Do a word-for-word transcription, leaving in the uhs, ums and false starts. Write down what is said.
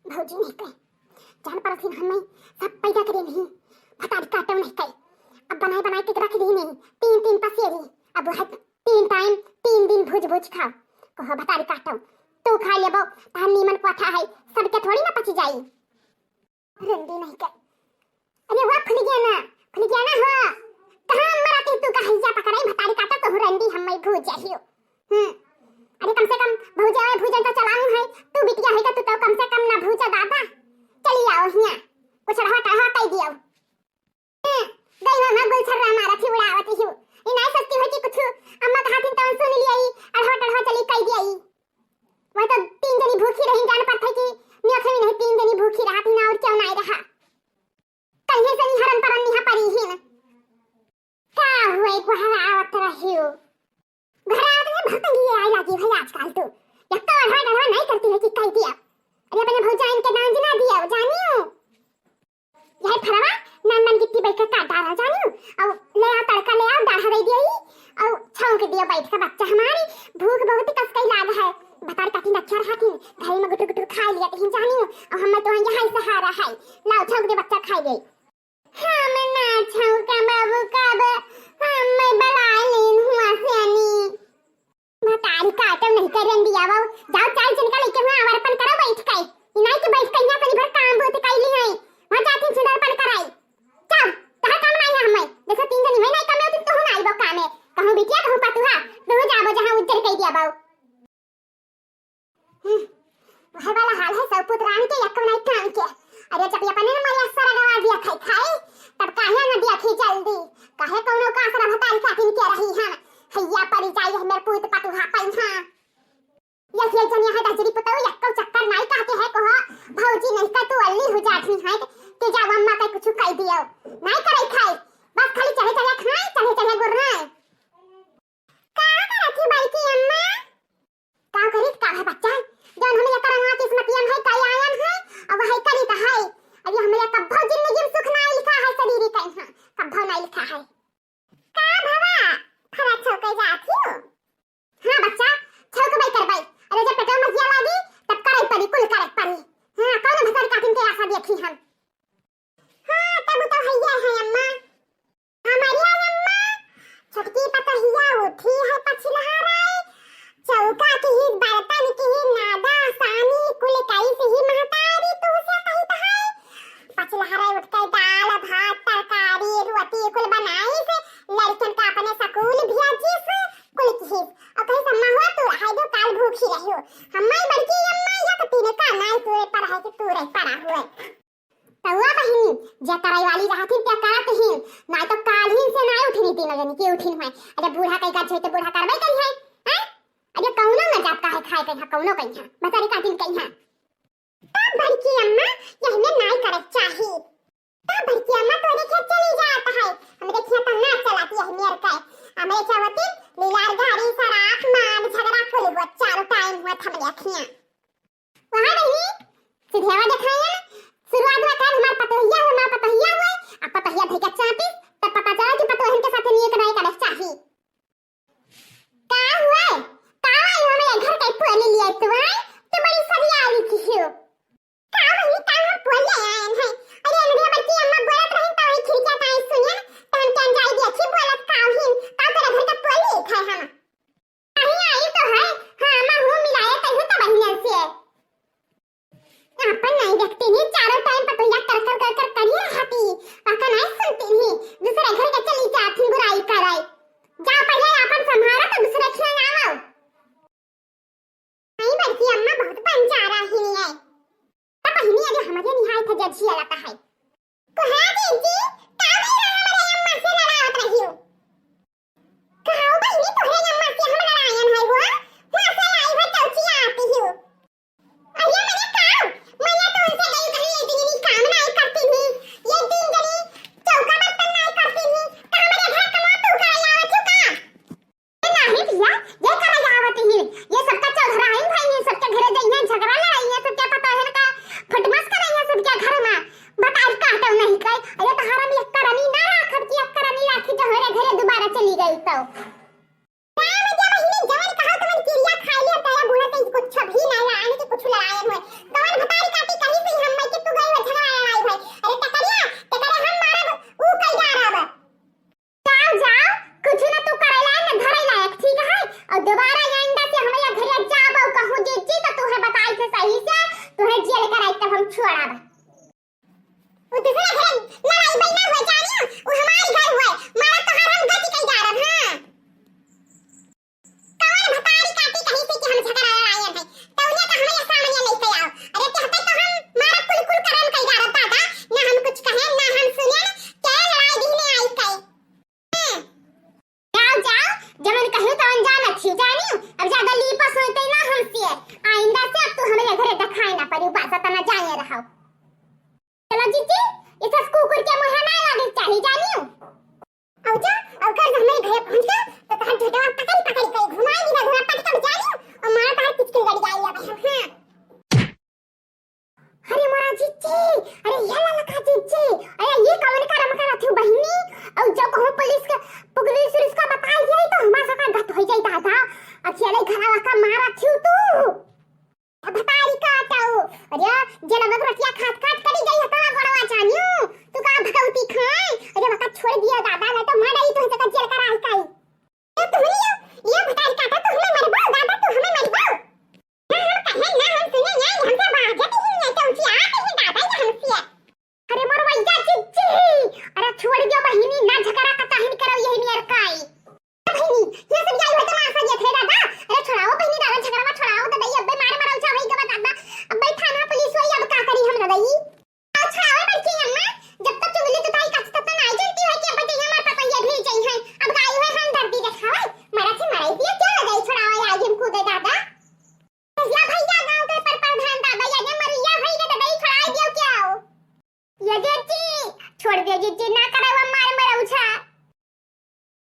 भौजी नहीं कहे, जान परथिन हमें सब पैदा करे नहीं, भतारी काटो नहीं कहे। अब बनाए बनाए के रख दी नहीं, तीन तीन पसेरी, अब वह तीन टाइम तीन दिन भूज भूज खाओ। कहो भतारी काटो, तू खा लेबो, तहन नीमन कोठा है, सबके थोड़ी ना पची जाई। रंडी नहीं कहे, अरे वाह फुलगेना, फुलगेना हो, कहाँ मराती तू का हैजा पकड़ाई भतारी काटा तो रंडी हम्मै भूज जाहियो। हम्म, अरे कम से कम भौजी आवे भूजन तो चलाऊ है, तू बिटिया है तो तू तो कम से कम ना भूजा दादा। चली आओ हिया, कुछ रहा टहा कह दियो। हम्म, गई हो ना गुलछर्रा मारा थी उड़ावत ही। ई नहीं सोचती हो कि कुछ अम्मा कहा थी तो सुन लिया ई, अढ़वा टढ़वा चली कह दिया ई। वह तो तीन जनी भूखी रही, जान पड़ता है कि नियत है नहीं, तीन जनी भूखी रहा थी ना और क्यों नहीं रहा। कहीं से नहीं हरन परन निहा परी ही न। का हुए घरावत रहियो? घरावत में भतंगी आई लागी भाई आजकल तो। या तो अढ़वा डढ़वा नहीं करती है कि कह दिया। अरे अपने भौजाइन के नाम जना दिया, जानियो। यह फरवा नंदन गिट्टी बैठ के काट डाला, जानियो। और ले आओ तड़का, ले आओ डाढ़ा दे दिया ही। और छौंक दियो बैठ के बच्चा हमारी। भूख बहुत कस कई लाग है। भतारी काटी नक्शा रहा थी। घर में गुटुर गुटुर खा लिया कहीं जानियो। और हमें तो यहाँ सहारा है। लाओ छौंक दे बच्चा खाई गई। हम ना छौका बाबू कब, हम बलाय लेन हुआ से अनी। भतारी काटो नहीं कर रंडिया बाबू, जाओ चाय जिनका लेके हुआ आवर अपन करो बैठ के। इनाई के बैठ के यहाँ तनी भर काम बहुत कई ली है। वहाँ जाती छिंदर अपन कराई। जाओ, तहर काम नहीं है हमें। जैसे तीन जनी में नहीं कमे होती तो हूँ ना आइबो कामे। कहूँ बिटिया, कहूँ पतुहा, तू जाबो जहाँ उज्जर कह दिया बाबू। हम्म, वह वाला हाल है सब पुतरान के, यक्को नहीं काम के। अरे जब ये अपने न मरिया सरगवा दिया खाई खाई, तब काहे न दिया खी जल्दी? काहे कौनो का असर भतारी काटिन के रही हम? हैया परी जाई है मेरे पूत पतुहा पैसा। ये फिर जन यहाँ दजरी पुतऊ यक्को चक्कर नहीं कहते है को हो, भौजी नहीं का तू अल्ली हो जाती है, तू जाओ अम्मा का कुछ कह दियो। नहीं करे खाई, बस खाली चढ़े चढ़े खाए, चढ़े चढ़े गुर्राए। का करत ही बड़की अम्मा? का करित का है बच्चा? जौन हमें एकर रंगवा किस्मतियन है, कई आयन है, अब है करित है। अब ये हमें कब्बो जिंदगी में सुख ना लिखा है शरीर का यहाँ, कब्बो ना लिखा है। का भवा, फरा छौके जात हियो? हाँ बच्चा, छौकबे करबे। अरे जब पेटवा में जिया लागी, तब करे पड़ी, कुल करे पड़ी। हाँ, कौन भतारी काटिन के आशा देखी हम? हाँ, तब तो हैया है अम्मा। हमारी आज अम्मा, छोटकी पतोहिया उठी है पछिलहराए, चौका की ही बर्तन की ही नादा सानी कुल कई से ही महतारी तू से कहित है। पछिलहराए उठ के दाल, भात, तरकारी, रोटी कुल बनाई से लड़कन का अपने स्कूल भेजी से कुल की ही। और कहीं से अम्मा हुआ तू रहे दो काल भूखी रहियो। हमारी बड़की अम्मा या तो तीन का नाई तूरे पर है कि तूरे पड़ा हुए। तउआ बहिनी, जे करइ वाली रहथिन, ते करत हिन, नाहीं तो काल्हिन से नाहीं उठिन, तीनों जनी के उठिन है। अरे बूढ़ा कहीं का झोइते बूढ़ा करबइ करी है, हैं? अरे कउनो न जात का है खाए कहीं, कउनो कहीं, भतारी काटिन कहीं। तब बड़की अम्मा, यहने नाहीं करे चाही। तब बड़की अम्मा तोरे खेत चली जात है, हमरे खेत ना चलाती है मेर के। हमरे क्या होती, लीलार गाड़ी, शराब, मार, झगड़ा, कुल हुआ, चारों टाइम हुआ हमरे अखियाँ। वहाँ नहीं, सीधेवा देखायन, शुरुआत में कहन, "हमार पतोहिया हो, हमार पतोहिया हो," अब पतोहिया धइके चाटी, तब पता चला कि पतोहन के साथे नियत नहीं करे चाही। का हुआ? का हुआ? हमें घर के पोली लिए तू आए, तू बड़ी सरियारी की हो। का हुआ? का हम पोले आयन है? अरे, अनभिया बच्ची अम्मा बोलत रही, तो वही खिड़किया ताई सुनियन, तो हम क्या जाई देखी बोलत का हुई, का तेरे घर के पोली है हम। नहीं आई तो है, हाँ, अम्मा हूँ मिलाए तैहू तो बहिनियन से। अपन नहीं देखती नहीं, चारों टाइम पतोहिया कर कर कर कर करिए रहती, पता नहीं सुनती नहीं, दूसरे घर के चली जाती बुराई करे। जा पहले अपन संभारा तो दूसरे खियाँ आवो। नहीं बड़की अम्मा बहुत बंजारा ही है। तो बहिनी अरे हमारे निहाय था जजिया लता है। कहा दीदी, का भइल हमारे अम्मा से लड़ावत रही हो? कहा बहिनी तोहरे अम्मा से हम लड़ायन है वो? वहाँ से आई हो चौचिया आती हो। अरे मने का? मने तो उनसे गई कहीं ये दीदी काम नहीं करती थी। ये तीन जनी चौका बर्तन नहीं करती थी। तो हमारे घर कमा तू करे आवत हो का? ए, नाही भैया, ये करे आवत ही। ये सबका चौधराइन भाई है, सबके घरे जइहे, झगड़ा लड़ाई है, सबके पता है ना का फटमस कराई है सबके घर में। बता तोहरे जेल कराई तब हम छोड़ब। उ दूसरा घर लड़ाई बैला हुए जानियो, उ हमार घर हुए, मारा तोहार हम गति कई डारब, हाँ। कवन भतारी काटी कहीं से कि हम झगड़ा लड़ाई है, तौने का हमें सामने लेके आओ। अरे कहते तो हम मारा कुल कुल करम कई डारब दादा, ना हम कुछ कहे, ना हम सुने, के लड़ाई दिहने आई कई। जाओ, जाओ, जवन कही तवन जानत ही, जानियो। अब ज्यादा लीपा सोते ना हमसे। आइंदा से अब तू हमरे घरे दिखाई ना पड़ी, बस तना जाए रहो। चलो जीजी, इस कुकुर के मुँह ना लागे चाही, जानियो। अब जा, अब कर हमरे घरे पहुँच गए, तो तहन झोटवा पकड़ पकड़ के घुमाई दिला, धुरा पटकब जानियो, और मारा तार किचकिल गड़ जाई अब, हाँ। अरे मोरा जिज्जी, अरे ये ललका जिज्जी, अरे ये कवन करम करत हूँ बहिनी? और जो कहूँ पुलिस के, पुलिस उलिस का बताई जाई तो हमार सबका गत हो जाई दादा। अकेले घरवा का मारत हूँ तू। अब बताई का ताऊ, अरे जे लगत रोटिया खात खात करी गई हतवा गोड़वा जानियो, तू का भगवती खाए, अरे वका छोड़ दिया दादा, नहीं तो मर रही तो सबका जेल करा आई काई। ये तुमने ये, ये भतारी काटा, तू हमें मरबो, दादा, तू हमें मरबो। ना हम कहे, ना हम सुने, ना हमसे बाजत ही नहीं, तो ऊँची आत ही दादा, ये हमसे। अरे मोर भैया जिज्जी, अरे छोड़ दियो बहिनी, ना झगड़ा का चाहन करो यही नियर काई। बहिनी, ये सब जाई हो तमाशा ये थे दादा, अरे छोड़ाओ बहिनी, दादा झगड़ा मत छोड़ाओ, दादा ये अब्बे मारे मरल चाहे के बता दादा, अब्बे थाना पुलिस होई, अब का करी हम दादा ई? अच्छा, आवे बड़की अम्मा, जब तक चुगली तुताई करती तब तक नाई जनती है कि अब जइहे हमार पतोहिया भी जइहे। अब गाई हुए हम धरती देखावे, मरा थी मराई दिया, क्या लगाई छोड़ावा, आज हम कूदे दादा। या भैया गाँव के पर प्रधान दादा, या जे मरिया होई के दादा, ई छोड़ाई दियो क्या हो? ये जिज्जी, छोड़ दियो जिज्जी, ना करे वो मार